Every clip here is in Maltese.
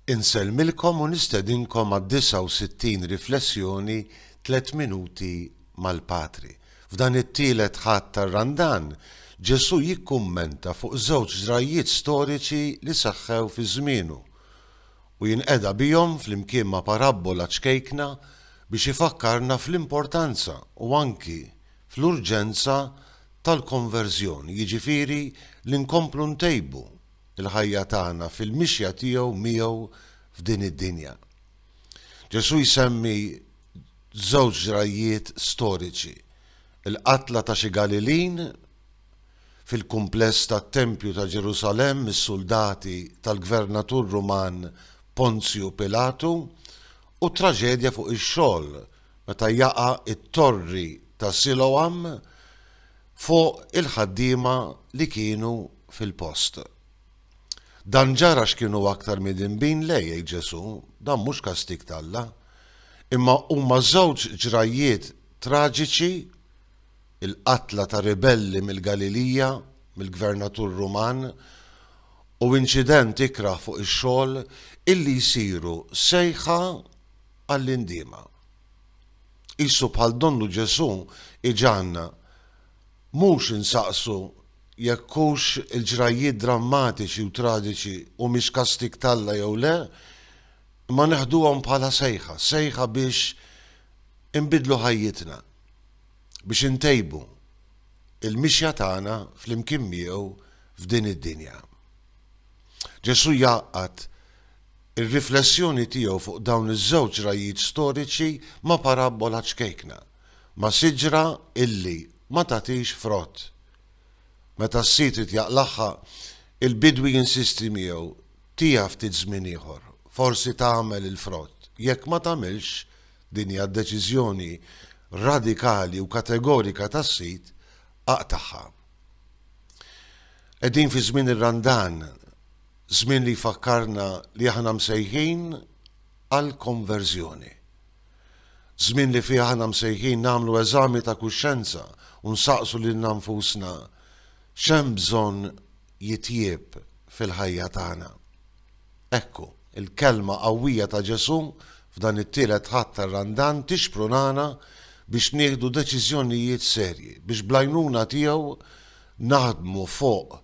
Insellmilkom u nistedinkom għad-69 riflessjoni Tlett Minuti mal-Patri. F'dan it-tielet Ħadd tar-Randan, Ġesù jikkummenta fuq żewġ ġrajjiet storiċi li seħħew fi żmienu u jinqeda bihom flimkien ma' parabbola ċkejkna biex ifakkarna fl-importanza u anki fl-urġenza tal-konverżjoni, jiġifieri li nkomplu ntejbu l-ħajja tagħna fil-mixja tiegħu miegħu f'din id-dinja. Ġesù jsemmi żewġ ġrajjiet storiċi, il-qatla ta' xi Galilin fil-kumpless tat-Tempju ta' Ġerusalemm mis-suldati tal-gvernatur Ruman Ponzju Pilatu u t-traġedja fuq ix-xogħol meta jaqa' t-torri ta' Siloam fuq il-ħaddiema li kienu fil-post. Dan ġara għax kienu aktar midinbin? Le, jgħid Ġesù, dan mhux kastig t'Alla. Imma huma żewġ ġrajjiet traġiċi, il-qatla ta' ribelli mill-Galilija mill-gvernatur Ruman u inċident ikrah fuq ix-xogħol illi jsiru sejħa għall-indiema. Qisu bħal donnu Ġesù iġagħalna mhux insaqsu jekk hux il-ġrajjiet drammatiċi u traġiċi humiex kastig t'Alla jew le, imma neħduhom bħala sejħa, sejħa biex inbiddlu ħajjitna, biex intejbu l-mixja tagħna flimkien miegħu f'din id-dinja. Ġesù jgħaqqad ir-riflessjoni tiegħu fuq dawn iż-żewġ ġrajjiet storiċi ma' parabbola ċkejkna, ma' siġra illi ma tagħtix frott. Meta s-sid irid jaqlagħha, il-bidwi jinsisti miegħu, Tiha ftit żmien ieħor, forsi tagħmel il-frott. Jekk ma tagħmilx, din hija d-deċiżjoni radikali u kategorika tas-sid, aqtagħha. Qegħdin fi żmien ir-Randan, żmien li jfakkarna li aħna msejħin għall-konverżjoni. Żmien li fih aħna msejħin nagħmlu eżami ta' kuxjenza u nsaqsu lilna nfusna x'hemm bżonn jitjieb fil-ħajja tagħna. Ekku, il-kelma qawwija ta' Ġesù f'dan it-tielet Ħadd tar-Randan tixprunana biex nieħdu deċiżjonijiet serji, biex bl-għajnuna tiegħu naħdmu fuq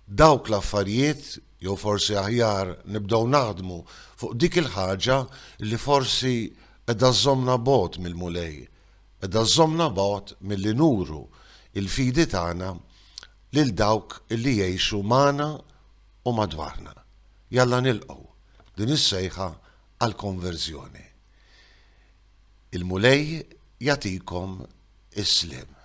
dawk l-affarijiet, jew forsi aħjar nibdew naħdmu fuq dik il-ħaġa li forsi qiegħda żżommna bogħod mill-Mulej, qiegħda żżommna bogħod milli nuru l-fidi tagħna lil dawk li jgħixu magħna u madwarna. Jalla nilqgħu din is-sejħa għall-konverżjoni. Il-Mulej jagħtikom is-sliem.